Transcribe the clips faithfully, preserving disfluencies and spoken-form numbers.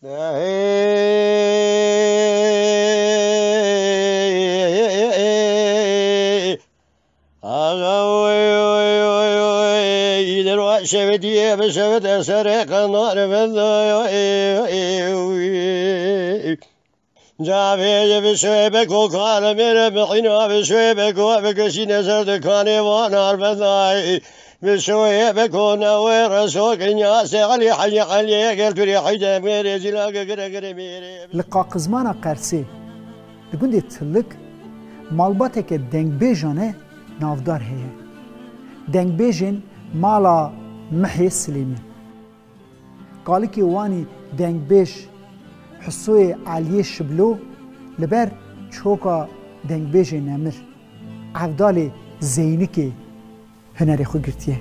Axa oy, oy, oy, oy, îdir wa şevitiye bi şevite serê qendar bendo, oy, oy, oy. Cavê bi şevê beko kalimêre bi hîna bi şevê beko bi kesîne ser dikanê van arbendayê. Bi şevê beko newê reso kinya se Elî Hecî Elî gel turî heyde mêrê zîla gire gire mêrê. Li Qaqizmana Qersê, li gundê Tilik, malbateke dengbêjan e navdar heye. Dengbêjên mala Mihê Silêmî. Kalikê wanî dengbêj Husoyê Eliyê Şiblo li ber çoka dengbêjê nemir Evdalê Zeynikê hunerê xwe girtiye.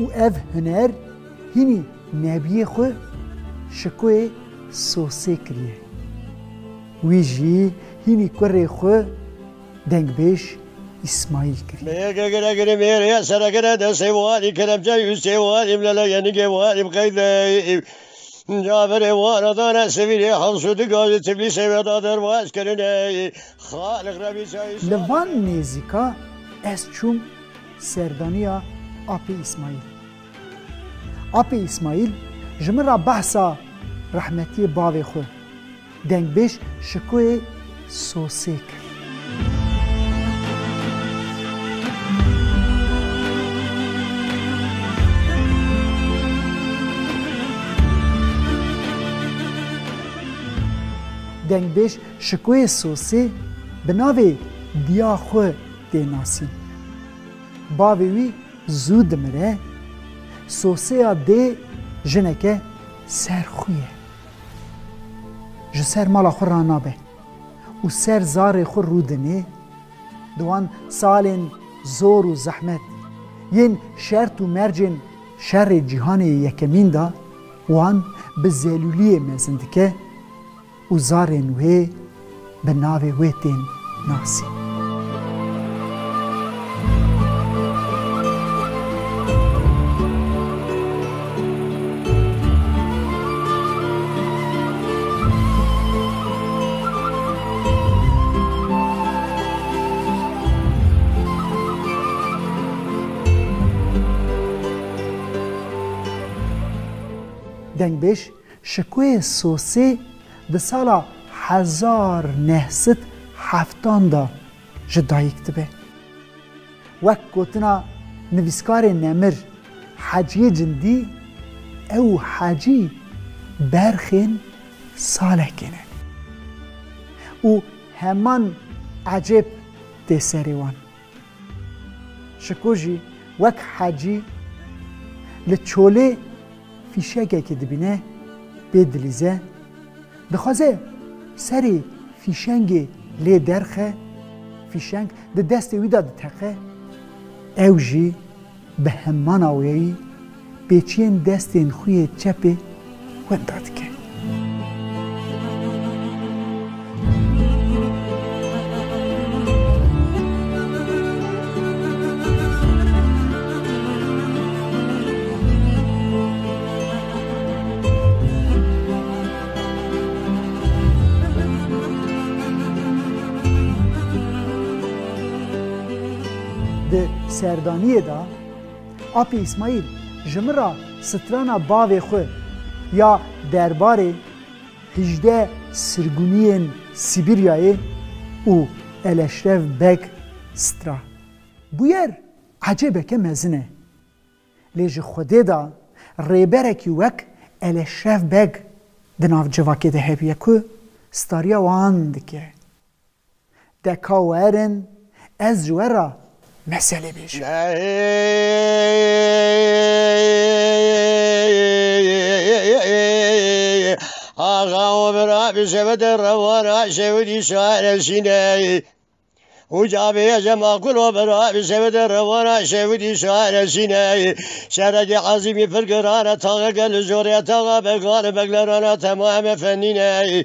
Û ev huner hînî nebiyê xwe Şikoyê Sosê kiriye. Wî jî hînî kurê xwe dengbêj Îsmaîl kiriye. Meyeke gire gire mêreye serekere destê warî keremçe û sê warî mlele yenigê warî qeyde. Caverê wara dane sevîrê hewsû digajê Tiflîsê ve da derwaç kirine. Xaliq Rebî çayî Li van nêzîka ez çûm serdaniya Apê Îsmaîl. Apê Îsmaîl ji min re behsa rehmetiyê bavê xwe, dengbêj Şikoyê Sosê kir. Dengbêj Şikoyê Sosê bi navê diya xwe tê nasîn. Bavê wî zû dimire, Soseya dê jineke ser xwe ye. Ji ser mala xwe ranabe û ser zarê xwe rûdinê, di wan salên zor û zehmet yên şert û mercên şerê cîhanê yekemîn de wan bi zelûliyê mezin dike û zarên wê bi navê wê tên nasîn. Dengbêj Şikoyê Sosê di sala hezar neh sed heftan de ji dayik dibe. Wek gotina nivîskarê nemir Heciyê Cindî, ew û Hecî berxên salekê ne û heman ecêb tê serê wan. Şiko jî wek Hecî li çolê fîşekekê dibîne, pê dilîze, dixwaze serê fîşengê lê derxe, fîşeng di destê wî de diteqe, ew jî bi hemana wêyî pêçiyên destên xwe yê çepê wenda dike. Di serdaniyê de Apê Îsmaîl ji min re strana bavê xwe ya derbarê hejdeh sirgûniyên Sîbiryayê û Eleşrev Beg stra. Bûyer ecêbeke mezin e. Lê ji Xwedê de rêberekî wek Eleşrev Beg di nav civakê de hebiye ku stariya wan dike. De ka werin, ez ji we re meselê bêjim. Axa û bira bi şevete rewara şevitî şaresîne. Û cabê ez ema kulo bira bi şevete rewara şevitî şaresîne. Şerekê ezîmî pir girane taxeke li jorê taxa began beglerana temame fenîne.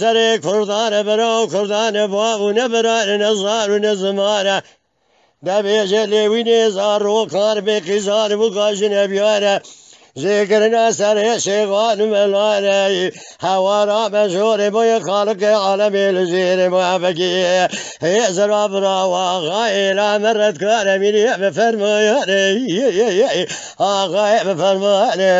serê Kurdan e, bira û Kurdan e, bav û ne bira ne, ne zar û ne zimar e. Debêje lê wî nê zarokan bê qîzar bû ka jine biyare. Zêkirina serê şêxan û melanê, hewara me jorê boyê xalikê alemê li jêrê me vekî. Hê zira bira waxa êla me redkare mînî bi fermayane. Axayê bi fermayane.